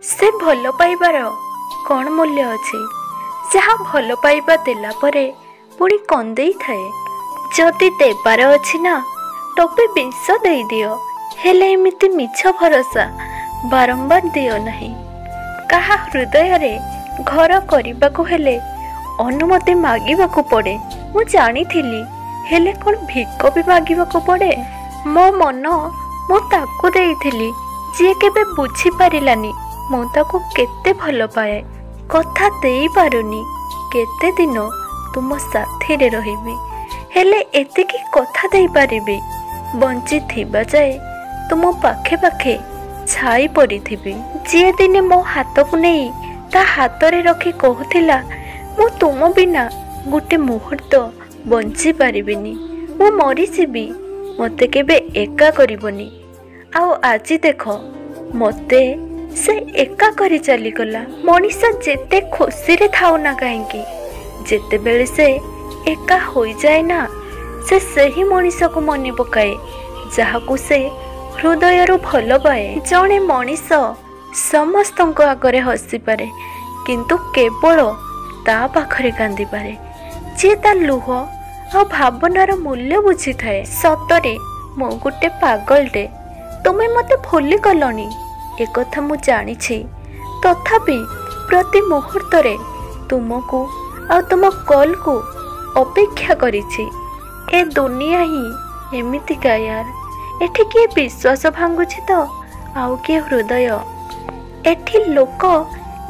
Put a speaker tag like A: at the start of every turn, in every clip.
A: ସେ ଭଲ ପାଇବାର କ'ଣ ମୂଲ୍ୟ ଅଛି, ଯାହା ଭଲ ପାଇବା ଦେଲା ପରେ ପୁଣି କନ୍ଦେଇଥାଏ। ଯଦି ଦେବାର ଅଛି ନା, ଟୋପେ ବିଷ ଦେଇଦିଅ, ହେଲେ ଏମିତି ମିଛ ଭରସା ବାରମ୍ବାର ଦିଅ ନାହିଁ। କାହା ହୃଦୟରେ ଘର କରିବାକୁ ହେଲେ ଅନୁମତି ମାଗିବାକୁ ପଡ଼େ ମୁଁ ଜାଣିଥିଲି, ହେଲେ କ'ଣ ଭିକ ବି ମାଗିବାକୁ ପଡ଼େ? ମୋ ମନ ମୁଁ ତାକୁ ଦେଇଥିଲି, ଯିଏ କେବେ ବୁଝିପାରିଲାନି ମୁଁ ତାକୁ କେତେ ଭଲ ପାଏ। କଥା ଦେଇପାରୁନି କେତେ ଦିନ ତୁମ ସାଥିରେ ରହିବି, ହେଲେ ଏତିକି କଥା ଦେଇପାରିବି, ବଞ୍ଚିଥିବା ଯାଏ ତୁମ ପାଖେ ପାଖେ ଛାଇ ପଡ଼ିଥିବି। ଯିଏ ଦିନେ ମୋ ହାତକୁ ନେଇ ତା ହାତରେ ରଖି କହୁଥିଲା, ମୁଁ ତୁମ ବିନା ଗୋଟେ ମୁହୂର୍ତ୍ତ ବଞ୍ଚିପାରିବିନି, ମୁଁ ମରିଯିବି, ମୋତେ କେବେ ଏକା କରିବନି, ଆଉ ଆଜି ଦେଖ ମୋତେ ସେ ଏକା କରି ଚାଲିଗଲା। ମଣିଷ ଯେତେ ଖୁସିରେ ଥାଉ ନା କାହିଁକି, ଯେତେବେଳେ ସେ ଏକା ହୋଇଯାଏ ନା, ସେ ସେହି ମଣିଷକୁ ମନେ ପକାଏ ଯାହାକୁ ସେ ହୃଦୟରୁ ଭଲ ପାଏ। ଜଣେ ମଣିଷ ସମସ୍ତଙ୍କ ଆଗରେ ହସିପାରେ, କିନ୍ତୁ କେବଳ ତା ପାଖରେ କାନ୍ଦିପାରେ ଯିଏ ତା ଲୁହ ଆଉ ଭାବନାର ମୂଲ୍ୟ ବୁଝିଥାଏ। ସତରେ ମୁଁ ଗୋଟେ ପାଗଲଟେ, ତୁମେ ମୋତେ ଭୁଲି ଗଲଣି ଏକଥା ମୁଁ ଜାଣିଛି, ତଥାପି ପ୍ରତି ମୁହୂର୍ତ୍ତରେ ତୁମକୁ ଆଉ ତୁମ କଲ୍କୁ ଅପେକ୍ଷା କରିଛି। ଏ ଦୁନିଆ ହିଁ ଏମିତିକା ୟାର, ଏଠି କିଏ ବିଶ୍ୱାସ ଭାଙ୍ଗୁଛି ତ ଆଉ କିଏ ହୃଦୟ। ଏଠି ଲୋକ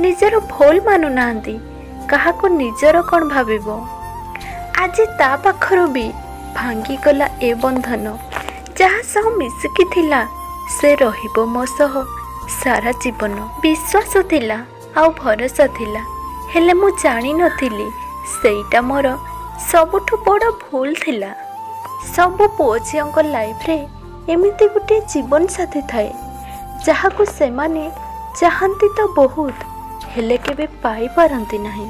A: ନିଜର ଭୁଲ ମାନୁନାହାନ୍ତି, କାହାକୁ ନିଜର କ'ଣ ଭାବିବ? ଆଜି ତା ପାଖରୁ ବି ଭାଙ୍ଗିଗଲା ଏ ବନ୍ଧନ, ଯାହା ସହ ମିଶିକି ଥିଲା ସେ ରହିବ ମୋ ସହ ସାରା ଜୀବନ। ବିଶ୍ୱାସ ଥିଲା ଆଉ ଭରସା ଥିଲା, ହେଲେ ମୁଁ ଜାଣିନଥିଲି ସେଇଟା ମୋର ସବୁଠୁ ବଡ଼ ଭୁଲ ଥିଲା। ସବୁ ପୁଅ ଝିଅଙ୍କ ଲାଇଫରେ ଏମିତି ଗୋଟିଏ ଜୀବନସାଥୀ ଥାଏ, ଯାହାକୁ ସେମାନେ ଚାହାନ୍ତି ତ ବହୁତ, ହେଲେ କେବେ ପାଇପାରନ୍ତି ନାହିଁ।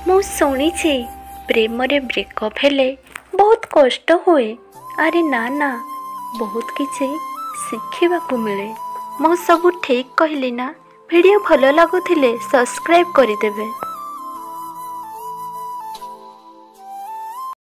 A: ମୁଁ ଶୁଣିଛି ପ୍ରେମରେ ବ୍ରେକଅପ୍ ହେଲେ ବହୁତ କଷ୍ଟ ହୁଏ। ଆରେ ନା ନା, ବହୁତ କିଛି ଶିଖିବାକୁ ମିଳେ। ମୁଁ ସବୁ ଠିକ୍ କହିଲି ନା? ଭିଡ଼ିଓ ଭଲ ଲାଗୁଥିଲେ ସବସ୍କ୍ରାଇବ୍ କରିଦେବେ।